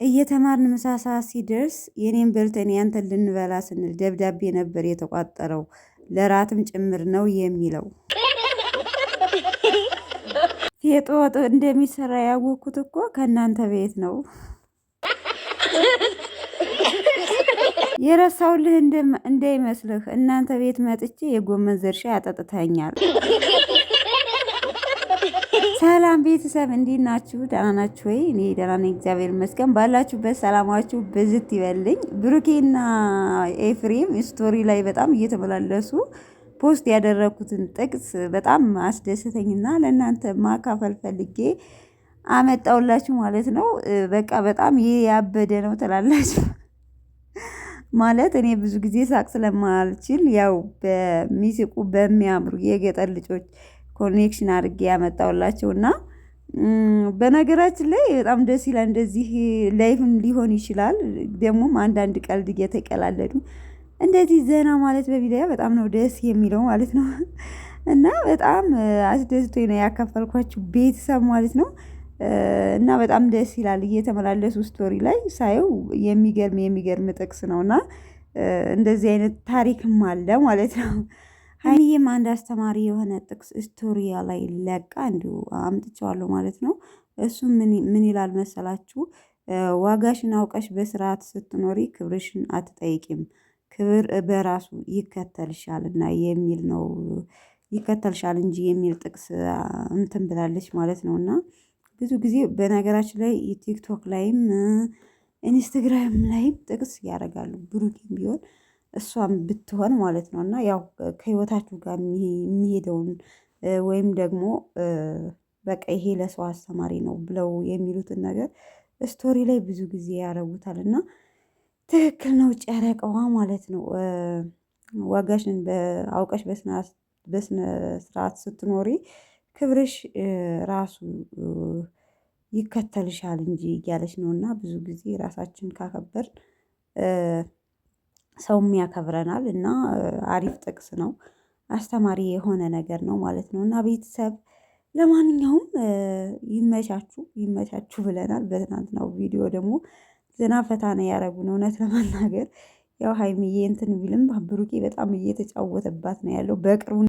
እየተማርን ምሳ ሰዓት ሲደርስ የኔን በልተን ያንተን ልንበላ ስንል ደብዳቤ ነበር የተቋጠረው ለራትም ጭምር ነው የሚለው። ፌጦ ወጥ እንደሚሰራ ያወቅኩት እኮ ከእናንተ ቤት ነው። የረሳውልህ እንዳይመስልህ እናንተ ቤት መጥቼ የጎመን ዘርሻ ያጠጥተኛል። ሰላም ቤተሰብ፣ እንዴት ናችሁ? ደህና ናችሁ ወይ? እኔ ደህና ነኝ፣ እግዚአብሔር ይመስገን። ባላችሁበት ሰላማችሁ ብዝት ይበልኝ። ብሩኬና ኤፍሬም story ላይ በጣም እየተመላለሱ post ያደረኩትን ጥቅስ በጣም አስደሰተኝና ለእናንተ ማካፈል ፈልጌ አመጣውላችሁ ማለት ነው። በቃ በጣም ይሄ ያበደ ነው ትላላችሁ። ማለት እኔ ብዙ ጊዜ ሳቅ ስለማልችል ያው በሚስቁ በሚያምሩ የገጠር ልጆች connection አድርጌ ያመጣውላቸው እና በነገራችን ላይ በጣም ደስ ይላል። እንደዚህ life ም ሊሆን ይችላል። ደግሞም አንዳንድ ቀልድ እየተቀላለዱ እንደዚህ ዘና ማለት በሚዲያ በጣም ነው ደስ የሚለው ማለት ነው። እና በጣም አስደስቶኝ ነው ያካፈልኳችሁ ቤተሰብ ማለት ነው። እና በጣም ደስ ይላል። እየተመላለሱ story ላይ ሳየው የሚገርም የሚገርም ጥቅስ ነው እና እንደዚህ አይነት ታሪክም አለ ማለት ነው። ሀይሚዬም አንድ አስተማሪ የሆነ ጥቅስ story ያ ላይ ለቃ እንዲሁ አምጥቼዋለሁ ማለት ነው። እሱም ምን ይላል መሰላችሁ? ዋጋሽን አውቀሽ በስርዓት ስትኖሪ ክብርሽን አትጠይቂም፣ ክብር በራሱ ይከተልሻልና የሚል ነው። ይከተልሻል እንጂ የሚል ጥቅስ እንትን ብላለች ማለት ነው። እና ብዙ ጊዜ በነገራችን ላይ ቲክቶክ ላይም ኢንስትግራም ላይም ጥቅስ ያደርጋሉ ብሩኬም ቢሆን እሷም ብትሆን ማለት ነው። እና ያው ከህይወታችሁ ጋር የሚሄደውን ወይም ደግሞ በቃ ይሄ ለሰው አስተማሪ ነው ብለው የሚሉትን ነገር story ላይ ብዙ ጊዜ ያደርጉታል። እና ትክክል ነው ጨረቃዋ ማለት ነው። ዋጋሽን አውቀሽ በስነ ስርዓት ስትኖሪ ክብርሽ ራሱ ይከተልሻል እንጂ እያለች ነው። እና ብዙ ጊዜ ራሳችን ካከበርን ሰውም ያከብረናል እና አሪፍ ጥቅስ ነው። አስተማሪ የሆነ ነገር ነው ማለት ነው። እና ቤተሰብ ለማንኛውም ይመቻችሁ ይመቻችሁ ብለናል። በትናንትናው ቪዲዮ ደግሞ ዘና ፈታ ነው ያደረጉን። እውነት ለመናገር ያው ሀይሚዬ እንትን ቢልም ብሩኬ በጣም እየተጫወተባት ነው ያለው በቅርቡ።